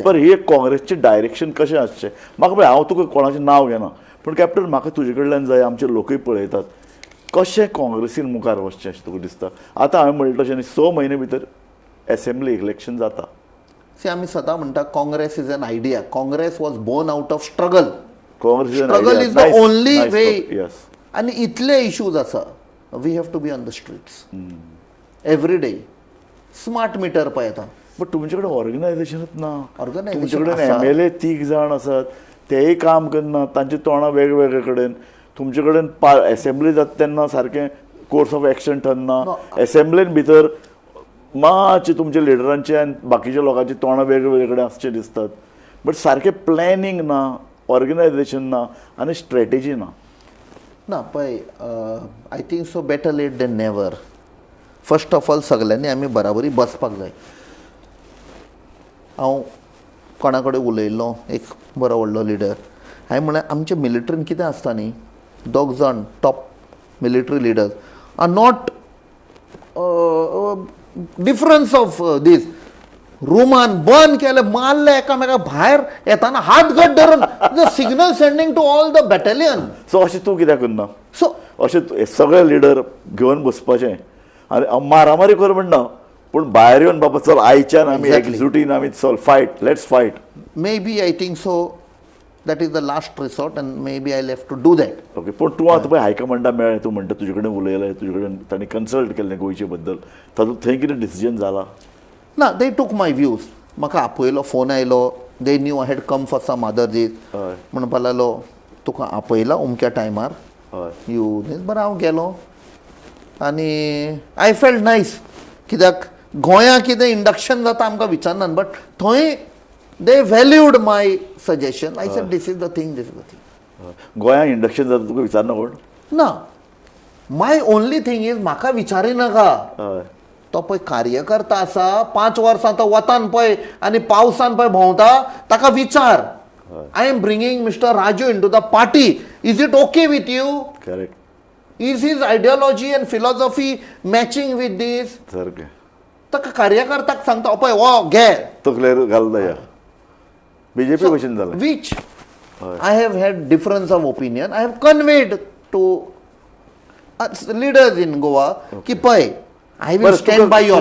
them. बरं, हे काँग्रेसचें direction कशें आसचें म्हाका पळय, हांव तुका कोणाचें नांव घेना, पूण कॅप्टन म्हाका तुजे कडल्यान जाय, आमचे लोकूय पळयतात, कशें काँग्रेसीन मुखार वचचें अशें तुका दिसता? आतां हांवें म्हणलें तशें न्ही, 6 म्हयने भितर एसेंब्ली इलेक्शन जाता. सी, आमी सदां म्हणटा, Congress is an idea. Congress was born out of struggle. Congress. Struggle is the only way. Yes. आनी इतले इश्यूज आसा, we have to be on the streets every day. Smart meter पळय आतां. But तुमचे कडेन ऑर्गनायझेशनच ना. Organization तुमचे कडेन आसा. एमएलए तीग जाण आसात, तेय काम करना, तांची तोंडां वेगवेगळे कडेन. तुमचे कडेन एसेंब्ली जाता तेन्ना सारकें कोर्स ऑफ एक्शन ठरना. No. एसेंब्लीन भितर मातशे तुमच्या लिडरांचे आनी बाकीच्या लोकांची तोंडां वेगवेगळे कडेन आसचे दिसतात, बट सारकें प्लॅनिंग ना, ऑर्गनायझेशन ना आनी स्ट्रॅटेजी ना. ना, पळय, I think so better late than never. First of all, सगल्यांनी आमी बराबरी बसपाक जाय. हांव कोणा कडेन उलयल्लो, एक बरो व्हडलो लिडर. हांवें म्हणलें, आमच्या मिलिट्रीन कितें आसता न्ही, दोग जाण top military leaders are not difference of this. रुमान बंद केले, मारले एकामेका, भायर येताना हात घट धरून the signal sending to all the battalion. So अशें तूं कित्याक करना? सो अशें हे सगळे लिडर घेवन बसपाचें आनी हांव मारामारी कर म्हणना, पूण भायर येवन, बाबा चल, आयच्यान आमी एकजुटीन आमी चल fight, let's fight. Maybe, I think so, that is the last resort and maybe I have to do that. Okay, पूण तूं आतां पळय हायकमांडा मेळ्ळें, तूं म्हणटा तुजे कडेन उलयलें, तुजे कडेन तांणी कन्सल्ट केल्लें गोंयचे बद्दल, तातूंत थंय कितें डिसिजन जाला? ना, they took my views. म्हाका आपयलो, फोन आयलो. They knew I had come for some other दीस. म्हणपाक लागलो, तुका आपयला अमक्या टायमार. You बरें, हांव गेलो आनी I felt nice, कित्याक गोंया कितें इंडक्शन जाता आमकां विचारनात, बट थंय they valued my suggestion. I said, "This is the thing, this is the thing." गोंयांत इंडक्शन जाता, तुका विचारना कोण? ना, my only thing is, म्हाका विचारिनाका. तो पळय कार्यकर्ता आसा, 5 वर्सां तो वतान पळय आनी पावसान पळय भोंवता, ताका विचार, "I am bringing Mister Raju into the party. Is it okay with you?" Correct. Is his ideology and philosophy matching with this? सारकें. ताका कार्यकर्त्याक सांगता, पळय हो घे. तकलेर घालता या बीजेपी भशेन जालें. Which I have had difference of opinion, I have conveyed to leaders in Goa की पळय, I will stand by your